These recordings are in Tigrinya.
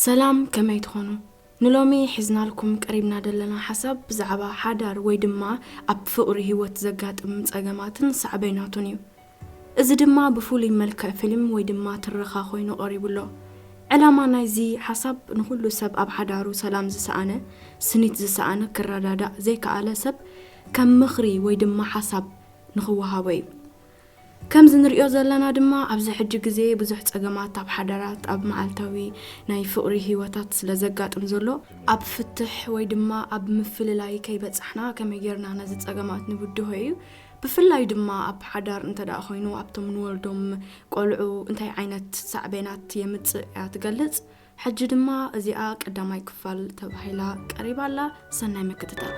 ሰላም፣ ከመይ ትኾኑ? ንሎሚ ሒዝናልኩም ቀሪብና ዘለና ሓሳብ ብዛዕባ ሓዳር ወይ ድማ ኣብ ፍቕሪ ህይወት ዘጋጥም ጸገማትን ሳዕቤናቱን እዩ። እዚ ድማ ብፍሉይ መልክዕ ፊልም ወይ ድማ ትረኻ ኮይኑ ቀሪቡ ኣሎ። ዕላማ ናይዚ ሓሳብ ንኹሉ ሰብ ኣብ ሓዳሩ ሰላም ዝሰኣነ፣ ስኒት ዝሰኣነ፣ ክረዳዳእ ዘይከኣለ ሰብ ከም ምኽሪ ወይ ድማ ሓሳብ ንኽወሃቦ እዩ። ከምዚ ንሪኦ ዘለና ድማ ኣብዚ ሕጂ ግዜ ብዙሕ ጸገማት ኣብ ሓዳራት ኣብ መዓልታዊ ናይ ፍቕሪ ህይወታት ስለ ዘጋጥም ዘሎ ኣብ ፍትሕ ወይ ድማ ኣብ ምፍልላይ ከይበጻሕና ከመይ ጌርና ነዚ ጸገማት ንብድሆ እዩ። ብፍላይ ድማ ኣብ ሓዳር እንተ ደኣ ኮይኑ ኣብቶም ንወልዶም ቆልዑ እንታይ ዓይነት ሳዕቤናት የምጽእ እያ ትገልጽ። ሕጂ ድማ እዚኣ ቀዳማይ ክፋል ተባሂላ ቀሪባ ኣላ። ሰናይ ምክትታል።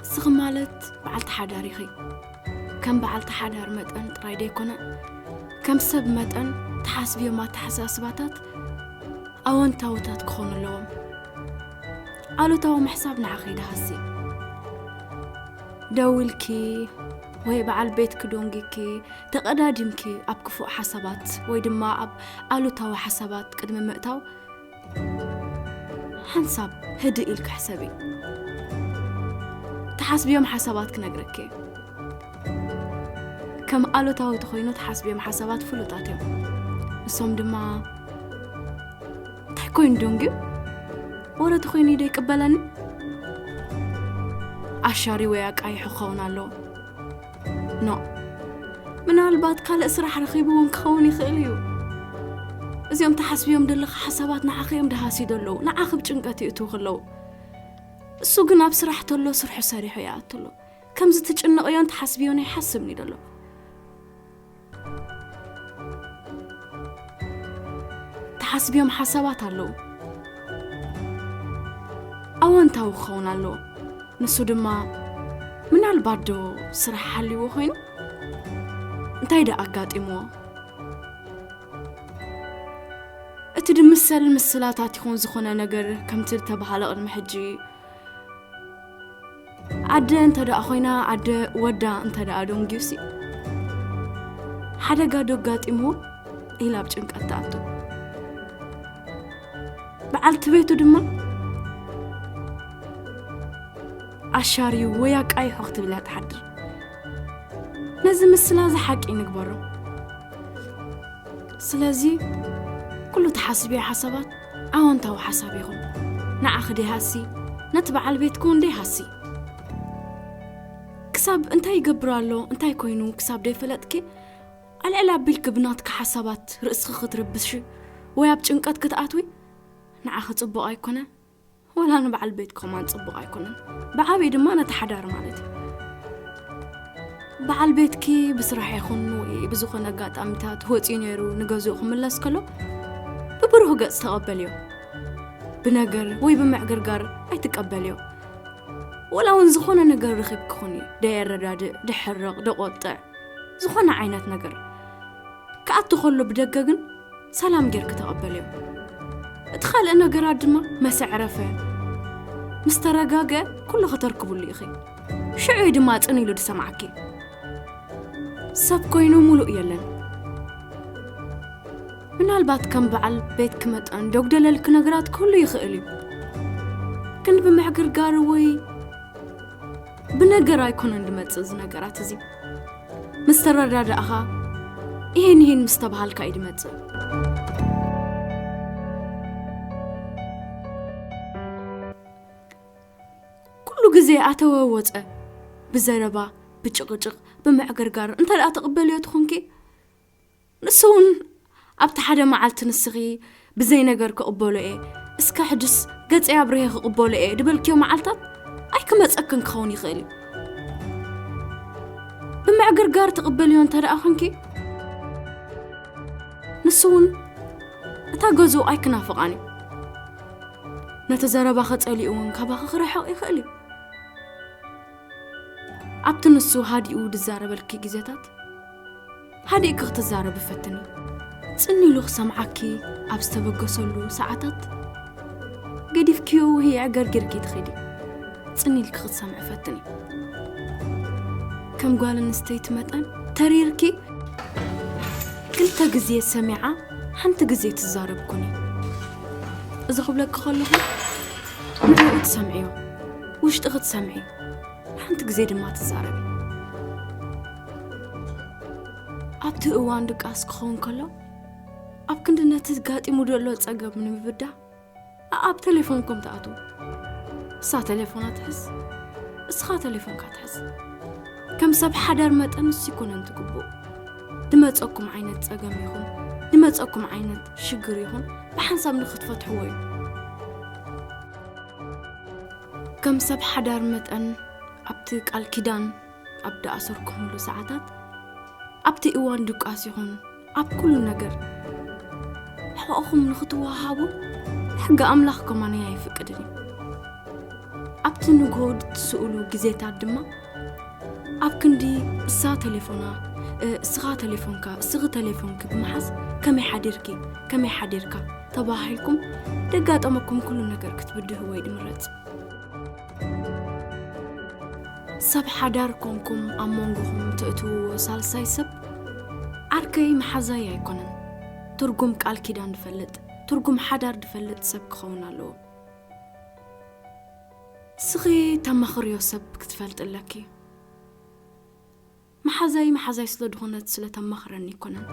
ንስኺ ማለት በዓልቲ ሓዳር ኢኺ። ከም በዓልቲ ሓዳር መጠን ጥራይ ደይኮነ፣ ከም ሰብ መጠን ትሓስብዮም ኣተሓሳስባታት ኣወንታውታት ክኾኑ ኣለዎም። ኣሉታዊ ምሕሳብ ንዓኺ ደሃሲ። ደው ኢልኪ ወይ በዓል ቤትኪ ዶንጊኪ ተቐዳዲምኪ ኣብ ክፉእ ሓሳባት ወይ ድማ ኣብ ኣሉታዊ ሓሳባት ቅድሚ ምእታው ሓንሳብ ህድእ ኢልኪ ሕሰቢ። ትሓስብዮም ሓሳባት ክነግረኪ። ከም ኣሉታዊ ተኾይኑ ትሓስብዮም ሓሳባት ፍሉጣት እዮም። እሶም ድማ እንታይ ኮይኑ ደንግዩ? ወረ ተኾይኑ ዶ ይቅበለኒ? ኣሻሪ ወይ ኣቃይሑ ክኸውን ኣለዎ። ኖ፣ ምናልባት ካልእ ስራሕ ረኺብዎን ክኸውን ይኽእል እዩ። እዚኦም ትሓስብዮም ዘለኻ ሓሳባት ንዓኺ እዮም ደሃስዩ ዘለዉ፣ ንዓኺ ብጭንቀት ይእትውኺ ኣለዉ። እሱ ግን ኣብ ስራሕ ተሎ ስርሑ ሰሪሑ ይኣቱ ኣሎ። ከምዚ ትጭነቕዮን ትሓስብዮን ኣይሓስብን እዩ ዘሎ። ትሓስብዮም ሓሳባት ኣለዉ። ኣወንታዊ ክኸውን ኣለዎ። ንሱ ድማ ምናልባት ዶ ስራሕ ሓልይዎ ኮይኑ? እንታይ ደኣ ኣጋጢምዎ? እቲ ድምሰል ምስላታት ይኹን ዝኾነ ነገር ከምቲ ዝተባህለ ቅድሚ ሕጂ ኣደ እንተ ደኣ ኮይና፣ ኣደ ወዳ እንተ ደኣ ደንጊዩሲ፣ ሓደጋ ዶ ኣጋጢምዎ? ኢላ ኣብ ጭንቀት ትኣቱ። በዓልቲ ቤቱ ድማ ኣሻርዩ ወይ ኣቃይሖ ክትብል እያ ትሓድር። ነዚ ምስላ እዚ ሓቂ ንግበሮ። ስለዚ ኩሉ ትሓስብዮ ሓሳባት ኣወንታዊ ሓሳብ ይኹን። ንዓኺ ደይሃሲ፣ ነቲ በዓል ቤትኪ እውን ደይሃሲ። ክሳብ እንታይ ይገብር ኣሎ፣ እንታይ ኮይኑ ክሳብ ደይፈለጥኪ፣ ኣልዕል ኣቢልኪ ብናትኪ ሓሳባት ርእስኺ ክትርብሺ ወይ ኣብ ጭንቀት ክትኣትዊ ንዓኺ ጽቡቕ ኣይኮነን። ወላ ንበዓል ቤትኪ ከማን ጽቡቕ ኣይኮነን። ብዓብዪ ድማ ነቲ ሓዳር ማለት እዩ። በዓል ቤትኪ ብስራሕ ይኹን ወይ ብዝኾነ ኣጋጣሚታት ወጺኡ ነይሩ ንገዝኡ ክምለስ ከሎ ብብሩህ ገጽ ተቐበልዮ። ብነገር ወይ ብምዕግርጋር ኣይትቀበልዮ። ወላ እውን ዝኾነ ነገር ረኺብኪ ኩኒ፣ ደየረዳድእ፣ ደሕርቕ፣ ደቆጥዕ፣ ዝኾነ ዓይነት ነገር ክኣቱ ከሎ ብደገ ግን ሰላም ጌርኪ ተቐበልዮ። እቲ ካልእ ነገራት ድማ መሰ ዕረፈ ምስ ተረጋግአ ኩሉ ከተርክብሉ ኢኺ። ሽዑ እዩ ድማ ጽን ኢሉ ዝሰምዓኪ። ሰብ ኮይኑ ሙሉእ የለን። ምናልባት ከም በዓል ቤትኪ መጠን ደጉደለልኪ ነገራት ክህሉ ይኽእል እዩ። ግን ብምዕግርጋር ወይ ብነገር ኣይኮነን ዝመጽእ እዚ ነገራት እዚ። ምስ ተረዳዳእኻ፣ ይሄን ይሄን ምስ ተባሃልካ እዩ ዝመጽእ። ኩሉ ግዜ ኣተወ ወጸ፣ ብዘረባ፣ ብጭቕጭቕ፣ ብምዕግርጋር እንተ ደኣ ትቕበልዮ ትኾንኪ፣ ንሱ እውን ኣብቲ ሓደ መዓልቲ ንስኺ ብዘይ ነገር ክቕበሎ እየ፣ እስከ ሕጅስ ገጸይ ኣብርሄ ክቕበሎ እየ ዝበልክዮ መዓልታት ኣይክመጸክን ክኸውን ይኽእል እዩ። ብምዕግርጋር ትቕበልዮ እንተ ደኣ ኾንኪ፣ ንሱ እውን እታ ገዝኡ ኣይክናፍቓን እዩ። ነቲ ዘረባኺ ጸሊኡ እውን ካባኺ ክርሕቕ ይኽእል እዩ። ኣብቲ ንሱ ሃዲኡ ዝዛረበልኪ ግዜታት፣ ሃዲእኪ ክትዛረቢ ፈትኒ። ጽን ኢሉ ክሰምዓኪ ኣብ ዝተበገሰሉ ሰዓታት፣ ገዲፍክዮ ወይ ኣዕገርጊርኪ ትኸዲ። ጽን ኢልኪ ክትሰምዒ ፈትኒ። ከም ጓል ኣንስተይቲ መጠን፣ ተሪርኪ ክልተ ግዜ ሰሚዓ፣ ሓንቲ ግዜ ትዛረብ ኩኒ። እዚ ክብለኪ ከለኹ፣ ንዕኡ ትሰምዕዮ፣ ውሽጥኺ ትሰምዒ፣ ሓንቲ ግዜ ድማ ትዛረቢ። ኣብቲ እዋን ድቃስ ክኸውን ከሎ፣ ኣብ ክንዲ ነቲ ጋጢሙ ዘሎ ጸገም ንምብዳህ፣ ኣብ ቴሌፎንኩም ትኣትዉ። እሳ ቴሌፎና ትሕዝ፣ እስኻ ቴሌፎንካ ትሕዝ። ከም ሰብ ሓዳር መጠን ንሱ ይኮነን ትግቡእ። ድመጸኩም ዓይነት ጸገም ይኹን፣ ድመጸኩም ዓይነት ሽግር ይኹን፣ ብሓንሳብ ንኽትፈትሕዎ እዩ። ከም ሰብ ሓዳር መጠን፣ ኣብቲ ቃል ኪዳን ኣብ ድኣሰርኩምሉ ሰዓታት፣ ኣብቲ እዋን ድቃስ ይኹን ኣብ ኩሉ ነገር፣ ሕቖኹም ንኽትወሃሃቡ ሕጊ ኣምላኽ ከማን ኣይፍቅድን እዩ። ኣብቲ ንግሆ ድትስእሉ ግዜታት ድማ፣ ኣብ ክንዲ እሳ ቴሌፎና፣ እ፣ እስኻ ቴሌፎንካ፣ እስኺ ቴሌፎንኪ ብምሓዝ፣ "ከመይ ሓዲርኪ? ከመይ ሓዲርካ?" ተባሂልኩም፣ ደጋጠመኩም ኩሉ ነገር ክትብድህዎ እዩ ድምረጽ። ሰብ ሓዳር ኮንኩም ኣብ መንጎኹም ትእትውዎ ሳልሳይ ሰብ፣ ዓርከይ መሓዛይ ኣይኮነን። ትርጉም ቃል ኪዳን ድፈልጥ፣ ትርጉም ሓዳር ድፈልጥ ሰብ ክኸውን ኣለዎ። እስኺ ተማኽርዮ ሰብ ክትፈልጥ ኣለኪ። መሓዛይ መሓዛይ ስለ ድኾነት ስለ ተማኽረኒ ኣይኮነን።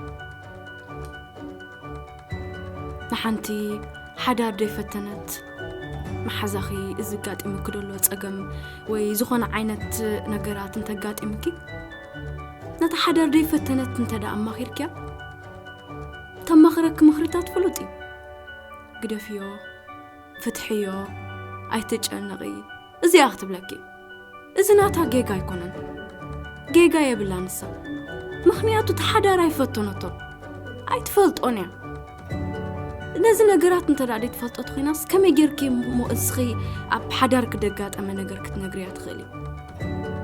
ንሓንቲ ሓዳር ደይፈተነት መሓዛኺ እዚ ጋጢሙኪ ዘሎ ጸገም ወይ ዝኾነ ዓይነት ነገራት እንተጋጢምኪ፣ ነታ ሓዳር ደይፈተነት እንተ ደኣ ኣማኺርክያ፣ ተማኽረኪ ምኽርታት ፍሉጥ እዩ። ግደፍዮ፣ ፍትሕዮ፣ ኣይትጨነቒ፣ እዚኣ ክትብለኪ። እዚ ናታ ጌጋ ኣይኮነን። ጌጋ የብላን ንሳ። ምኽንያቱ እቲ ሓዳር ኣይፈተነቶን። ኣይትፈልጦን እያ። ነዚ ነገራት እንተ ደኣ ደይትፈልጦ ተኾይናስ፣ ከመይ ጌርኪ እሞ እስኺ ኣብ ሓዳር ክደጋጠመ ነገር ክትነግርያ ትኽእሊ?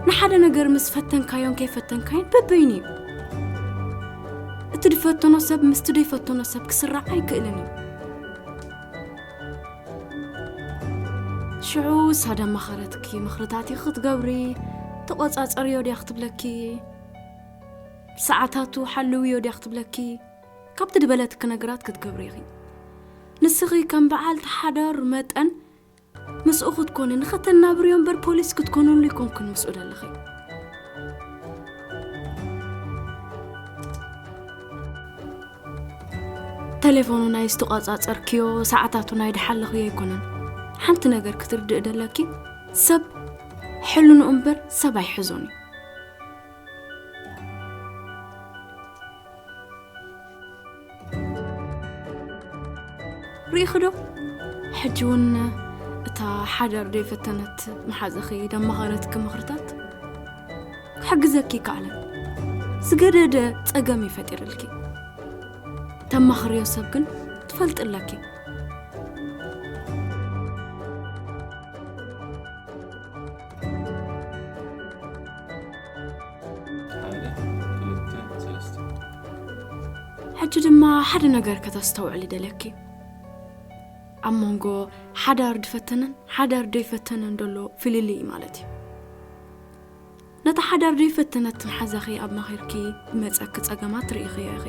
ንሓደ ነገር ምስ ፈተንካዮን ከይፈተንካዮን በበይኑ እዩ። እቲ ድፈተኖ ሰብ ምስቲ ደይፈተኖ ሰብ ክስራዕ ኣይክእልን እዩ። ሽዑ እሳ ደማኸረትኪ ምኽርታት ኢኺ ክትገብሪ፣ ተቖጻጸርዮ ድያ ክትብለኪ፣ ሰዓታቱ ሓልውዮ ድያ ክትብለኪ፣ ካብቲ ድበለትኪ ነገራት ክትገብሪ ኢኺ። ንስኺ ከም በዓልቲ ሓዳር መጠን ምስኡ ክትኮኒ፣ ንኸተናብርዮ እምበር ፖሊስ ክትኮንሉ ኣይኮንክን ምስኡ ደለኺ። ተሌፎኑ ናይ ዝተቋጻጸርክዮ፣ ሰዓታቱ ናይ ድሓለኽዮ ኣይኮነን። ሓንቲ ነገር ክትርድእ ደለኪ፣ ሰብ ሕልንኡ እምበር ሰብ ኣይሕዞን እዩ። ርኢኺ ዶ? ሕጂ እውን እታ ሓዳር ደይፈተነት መሓዛኺ ደማኸረትኪ ምኽርታት ክሕግዘኪ ይከኣለን። ዝገደደ ጸገም እዩ ፈጢርልኪ። ተማኽርዮ ሰብ ግን ትፈልጢ ኣለኪ። ሓደ፣ ክልተ፣ ሰለስተ። ሕጂ ድማ ሓደ ነገር ከተስተውዕሊ ደለኪ። ኣብ መንጎ ሓዳር ድፈተነን ሓዳር ደይፈተነን ደሎ ፍልልይ ማለት እዩ። ነታ ሓዳር ደይፈተነት መሓዛኺ ኣማኺርኪ ዝመጸኪ ጸገማት ርኢኽዮ ኢኺ።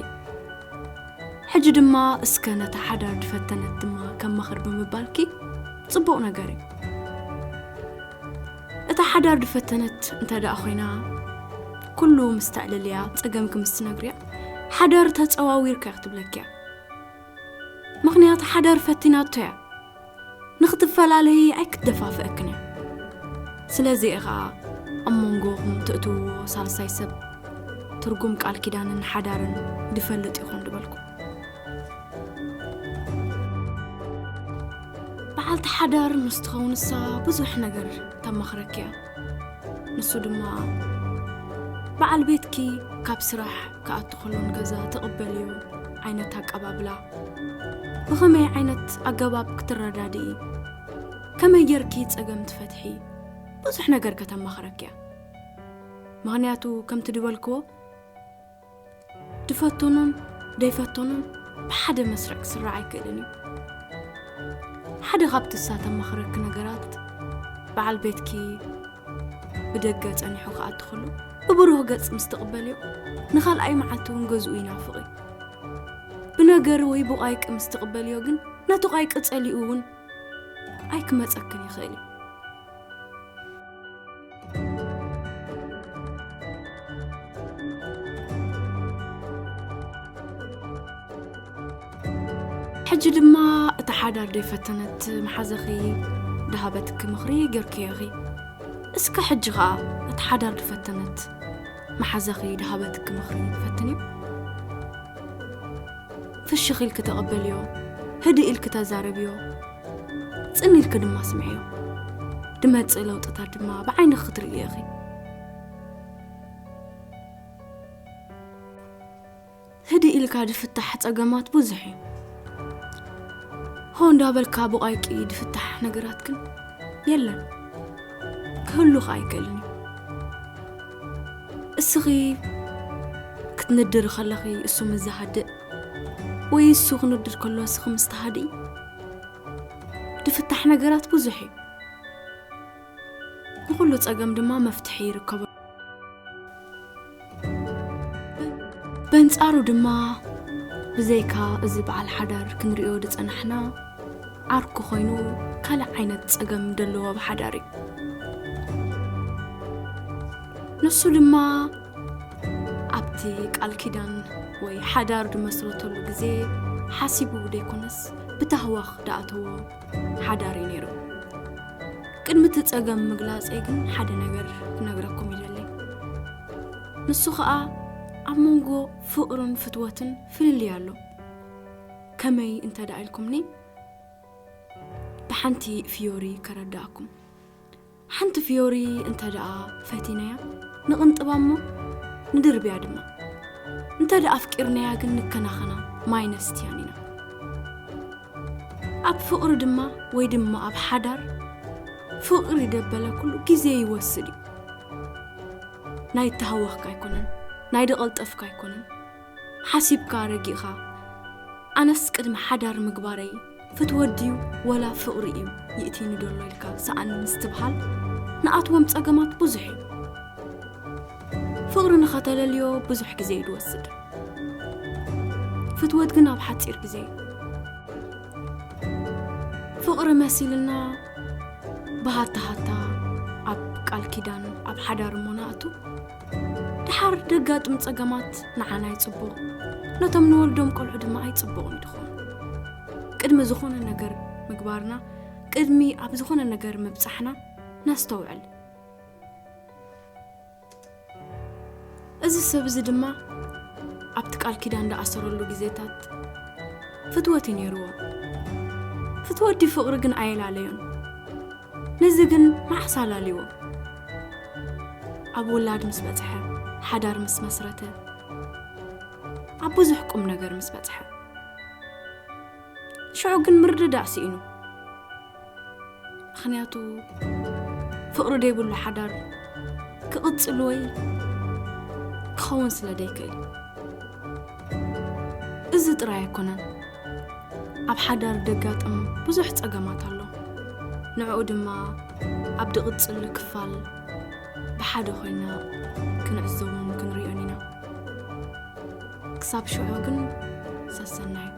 ሕጂ ድማ እስከ ነታ ሓዳር ድፈተነት ድማ ከማኽር ብምባልኪ ጽቡቕ ነገር እዩ። እታ ሓዳር ድፈተነት እንተ ደኣ ኮይና፣ ኩሉ ምስ ተዕልልያ፣ ጸገምኪ ምስ ትነግርያ፣ ሓዳር ተጸዋዊርካ ክትብለኪ እያ። ምኽንያቱ ሓዳር ፈቲናቶ እያ። ንኽትፈላለዪ ኣይክትደፋፍአክን እያ። ስለዚ እየ ኸኣ ኣብ መንጎኹም ትእትውዎ ሳልሳይ ሰብ ትርጉም ቃል ኪዳንን ሓዳርን ድፈልጥ ይኹን ድበልኩ። በዓልቲ ሓዳር ምስ ትኸውን ንሳ ብዙሕ ነገር ተማኽረኪ እያ። ንሱ ድማ በዓል ቤትኪ ካብ ስራሕ ክኣቱ ከሎ ንገዛ ትቕበልዮ ዓይነት ኣቀባብላ፣ ብኸመይ ዓይነት ኣገባብ ክትረዳድኢ፣ ከመይ ጌርኪ ጸገም ትፈትሒ፣ ብዙሕ ነገር ከተማኽረኪ እያ። ምኽንያቱ ከምቲ ድበልክዎ፣ ድፈተኖን ደይፈተኖን ብሓደ መስርዕ ክስራዕ ኣይክእልን እዩ። ሓደ ካብቲ እሳ ተማኽረኪ ነገራት፣ በዓል ቤትኪ ብደገ ጸኒሑ ክኣቱ ከሎ ብብሩህ ገጽ ምስ ትቕበልዮ፣ ንኻልኣይ መዓልቲ እውን ገዝኡ ይናፍቕ እዩ። ብነገር ወይ ብቋይቂ ምስ ትቕበልዮ ግን፣ ነቲ ቃይ ቅጸሊኡ እውን ኣይክመጸክን ይኽእል እዩ። ሕጂ ድማ እቲ ሓዳር ደይፈተነት መሓዘኺ ድሃበትኪ ምኽሪ ጌርክዮ ኢኺ። እስከ ሕጂ ኸኣ እቲ ሓዳር ድፈተነት መሓዘኺ ድሃበትኪ ምኽሪ ፈትንዮ። ፍሽኽ ኢልኪ ተቐበልዮ፣ ህድእ ኢልኪ ተዛረብዮ፣ ጽን ኢልኪ ድማ ስምዕዮ። ድመጽእ ለውጥታት ድማ ብዓይንኺ ክትርእዮ ኢኺ። ህድእ ኢልካ ድፍታሕ ጸገማት ብዙሕ እዩ። ሆ እንዳበልካ ብቋይቂ ድፍታሕ ነገራት ግን የለን። ክህሉ ኸኣ ኣይክእልን እዩ። እስኺ ክትንድሪ ከለኺ እሱ ምስ ዝሃድእ፣ ወይ እሱ ክንድር ከሎ እስኺ ምስ ትሃድኢ፣ ድፍታሕ ነገራት ብዙሕ እዩ። ንኹሉ ጸገም ድማ መፍትሒ ይርከቦ። በንጻሩ ድማ፣ ብዘይካ እዚ በዓል ሓዳር ክንርእዮ ዝጸናሕና፣ ዓርኩ ኮይኑ ካልእ ዓይነት ጸገም ደለዎ ኣብ ሓዳር እዩ። ንሱ ድማ ኣብቲ ቃል ኪዳን ወይ ሓዳር ዝመስረተሉ ግዜ ሓሲቡ ዘይኮነስ ብታህዋኽ ዝኣተዎ ሓዳር እዩ ነይሩ። ቅድሚ እቲ ጸገም ምግላጸይ ግን ሓደ ነገር ክነግረኩም ይደሊ። ንሱ ኸኣ ኣብ መንጎ ፍቕርን ፍትወትን ፍልልይ ኣሎ። ከመይ እንተ ደኣ ኢልኩምኒ፣ ብሓንቲ ፊዮሪ ከረድኣኩም። ሓንቲ ፊዮሪ እንተ ደኣ ፈቲናያ፣ ንቕንጥባ እሞ ንድርብያ ድማ። እንተ ደኣ ኣፍቂርናያ ግን ንከናኸና፣ ማይ ነስትያን ኢና። ኣብ ፍቕሪ ድማ፣ ወይ ድማ ኣብ ሓዳር፣ ፍቕሪ ደበለ ኩሉ ግዜ ይወስድ እዩ። ናይ ተሃወኽካ ኣይኮነን፣ ናይ ደቐልጠፍካ ኣይኮነን። ሓሲብካ ረጊእኻ፣ ኣነስ ቅድሚ ሓዳር ምግባረይ ፍትወት ድዩ ወላ ፍቕሪ እዩ ይእቲኒ ደሎ ኢልካ ሰኣን ምስትብሃል ንኣትዎም ጸገማት ብዙሕ እዩ። ፍቕሪ ንኸተለልዮ ብዙሕ ግዜ እዩ ዝወስድ። ፍትወት ግን ኣብ ሓጺር ግዜ እዩ። ፍቕሪ መሲልና ብሃታ ሃታ ኣብ ቃል ኪዳን ኣብ ሓዳር እሞ ንኣቱ። ደሓር ደጋጥም ጸገማት ንዓና ኣይጽቡቕ፣ ነቶም ንወልዶም ቆልዑ ድማ ኣይጽቡቕን እዩ ድኾን። ቅድሚ ዝኾነ ነገር ምግባርና፣ ቅድሚ ኣብ ዝኾነ ነገር ምብጻሕና ነስተውዕል። እዚ ሰብ እዚ ድማ ኣብቲ ቃል ኪዳን ዝኣሰረሉ ግዜታት ፍትወት እዩ ነይርዎ። ፍትወት ድዩ ፍቕሪ ግን ኣየላለዮን። ነዚ ግን መዓስ ኣላልይዎ? ኣብ ውላድ ምስ በጽሐ፣ ሓዳር ምስ መስረተ፣ ኣብ ብዙሕ ቁም ነገር ምስ በጽሐ። ሽዑ ግን ምርድዳእ ስኢኑ። ምኽንያቱ ፍቕሪ ደይብሉ ሓዳር ክቕጽል ወይ ክኸውን ስለ ደይክእል። እዚ ጥራይ ኣይኮነን። ኣብ ሓዳር ደጋጥም ብዙሕ ጸገማት ኣሎ። ንዕኡ ድማ ኣብ ድቕጽል ክፋል ብሓደ ኮይና ክንዕዘቦን ክንሪኦን ኢና። ክሳብ ሽዑ ግን ሰሰናዩ።